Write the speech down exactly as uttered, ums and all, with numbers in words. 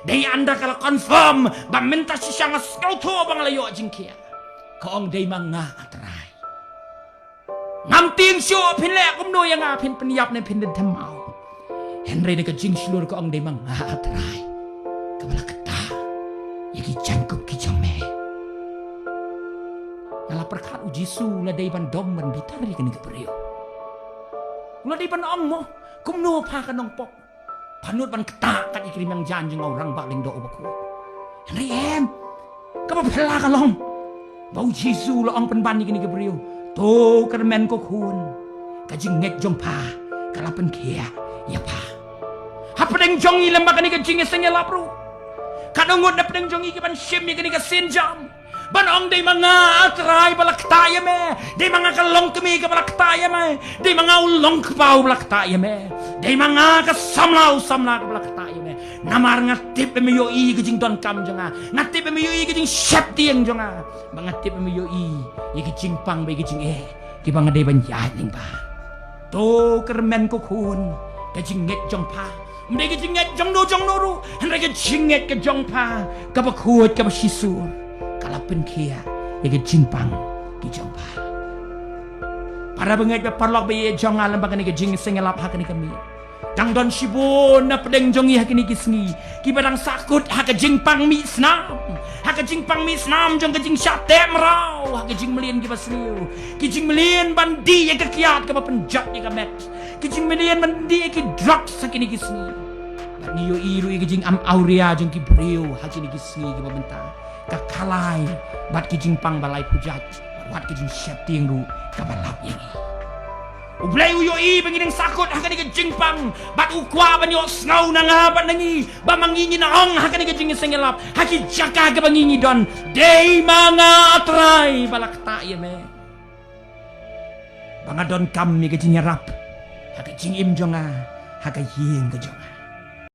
Dei ynda ka la confirm ba mynta shisha nga sngewthuh ba nga la ïoh jingkhiah. Ka ong, dei ma nga, A Trai. Ngam tieng shuh phin leh kumno ïa nga, phin pynïap ne phin dendam maw. Hynrei da ka jingshlur ka ong, dei ma nga, A Trai, kaba la ktah ïa ki jaiñkup ki jong me. Nga la pyrkhat, u Jisu u la dei ban dom ban bitar ïa kane ka briew. U la dei ban ong mo, kumno pha ka nongpop, pha nud ban ktah kat ïa ki rmiang jaiñ jong nga, u rangbah lyngdoh uba khuid. Hynrei em, kaba phylla ka long ba u Jisu u la ong pynban ïa kane ka briew, to kyrmen ko khun, ka jingngeit jong pha ka la pynkhiah ïa pha. Hapdeng jong ngi lem bad kane ka jingïaseng ïalap ruh, katno ngut na pdeng jong ngi ki ban shim ïa kane ka sienjam ban ong, dei ma nga, A Trai, ba la ktah ïa me. Dei ma nga ka longkmie kaba la ktah ïa me. Dei ma nga u longkpa uba la ktah ïa me. Dei ma nga ka samla u samla kaba la ktah ïa me. Namar nga tip ba me ïohi ka jingdonkam jong nga. Nga tip ba me ïohi ka jingsheptieng jong nga. Ba nga tip ba me ïohi ïa ka jingpang bad ka jingeh kiba nga dei ban ïaid lyngba. To kyrmen ko khun, ka jingngeit jong pha, ym dei ka jingngeit jong no jong no ruh, hynrei ka jingngeit ka jong pha kaba khuid kaba shisur ka la pynkhiah ïa ka jingpang ka jong pha. Para bangeit ba paralok ba ïeit jong nga, lem bad kane ka jingïaseng ïalap ha kane ka miet, dang don shibun na pdeng jong ngi ha kine ki sngi kiba dang sahkut ha ka jingpang mih snam, ha ka jingpang mih snam jong ka jingshah teh mraw, ha ka jingmlien kiba sniew, ki jingmlien ban dih ïa ka kiad kaba pynjot ïa ka met, ki jingmlien ban dih ïa ki drugs ha kine ki sngi. Bad ngi ïohi ruh ïa ka jingam awria jong ki briew ha kine ki sngi kiba mynta, ka khalai bad ki jingpang ba lai pujat, bad wat ka jingsheptieng ruh kaba lap ïa ngi. U Blei u ïohi ba ngi dang sahkut ha kane ka jingpang bad u kwah ban ïohsngew na nga bad na ngi, ba ma ngi ngin ong ha kane ka jingïaseng ïalap ha ki jaka kaba ngi ngi don, dei ma nga, A Trai, ba la ktah ïa me. Ba nga donkam ïa ka jingïarap ha ka jingim jong nga, ha ka ïing ka jong nga.